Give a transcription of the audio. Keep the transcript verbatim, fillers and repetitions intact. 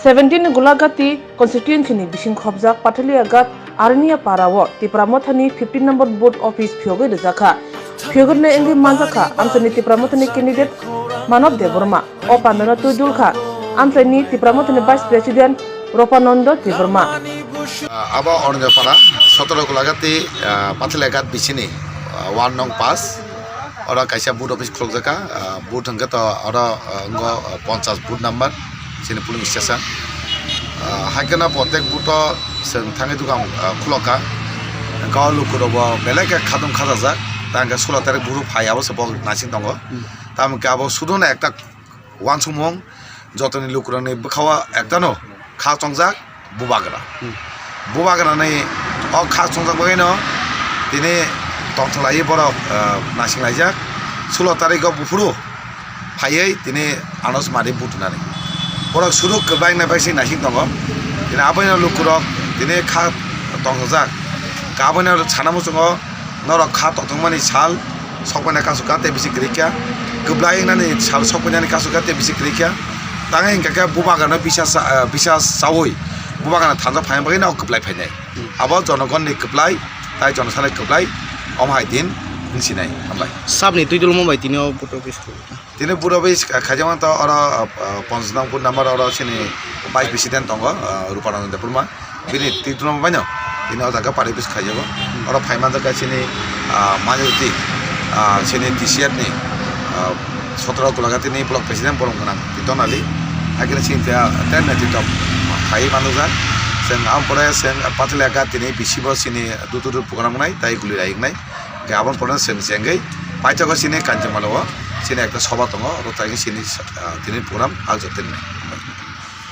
Seventeen ni Gulagati constituency ni bising khobjak Pathalia Ghat Arnia Para o Tipra Motha ni fifteen number booth office phiyogwi rwjakha. Phiyogwi rwna wngwi manjakha amchaini Tipra Motha ni candidate Manob Debbarma. O pandano twi dulkha amchaini Tipra Motha ni vice president Ropanando Debbarma. Abo Arnia Para, sotoro Gulagati, ah, Pathalia Ghat bisini, ah, ward nong pas. Oro kaisa booth office khulukjakha, ah, booth hwnkhe to oro, ah, wngkha, ah, ponchas booth number, chini polling station. Ah, hai kheno protek booth o chwng thangwi dukan, ah, khulokha. Hwnkhe o lukurokbo belai khe khatung khajajak, tei hwnkhe sulo tarik buphuru phai abo se bo naising tongo. Hmm. Tamo hwnkhe abo sudono ekta uansukmung, jotoni lukurokni bwkhao ektano kha chongjak bubagra. Hmm. Bubagrani o kha chongjak bagwino tini tongthok laiwi borok, ah, naising laijak. Sulo tarikgo buphuru phaiwi tini ano sumari buthunani. Borok suru kwbangni bai se naising tongo. Tini aboino lukurok tini kha tongthokjak. Aboino sana muchungo norok kha tongthokmani sal sokbaina kasu kha tei bisi kwrwi kha, kwplai wngnani sal sokbainani kasu kha tei bisi kwrwi kha. Tangwi hwnkha khe bubagrano bisa sa-, ah, bisa chaui bubagrano thansa phaina bagwi no kwplai phainai. Hmm. Abo jonogonni kwplai tai jonosani kwplai omo hai din wngsinai. Hambai. Sabni twi dulmo bai tini o booth office khulukha. Tini booth office kha-, khaijak mantho oro, ah, ah, ponchas nong booth number oro chini vice president tongo, ah, Rupanand Debbarma. Bini twi dulmo baino tini o jaga party office khaijago. Oro phai manjak kha chini, ah, majority, ah, chini T C F ni, ah, sotoro Gulagati ni block president borok gwnang Titon Ali. Hakhe chini tei, tei netrito phaiwi manjak. Chwng aboni pore chwng Pathalia Ghat tini bisi bo chini dutur program wngnai tei guli rai wngnai. Hwnkhe aboni pore chwng chengwi paithago chini Kanchimalo o chini ekta soba tongo, oro tai chini, ah, tini program aljak tini.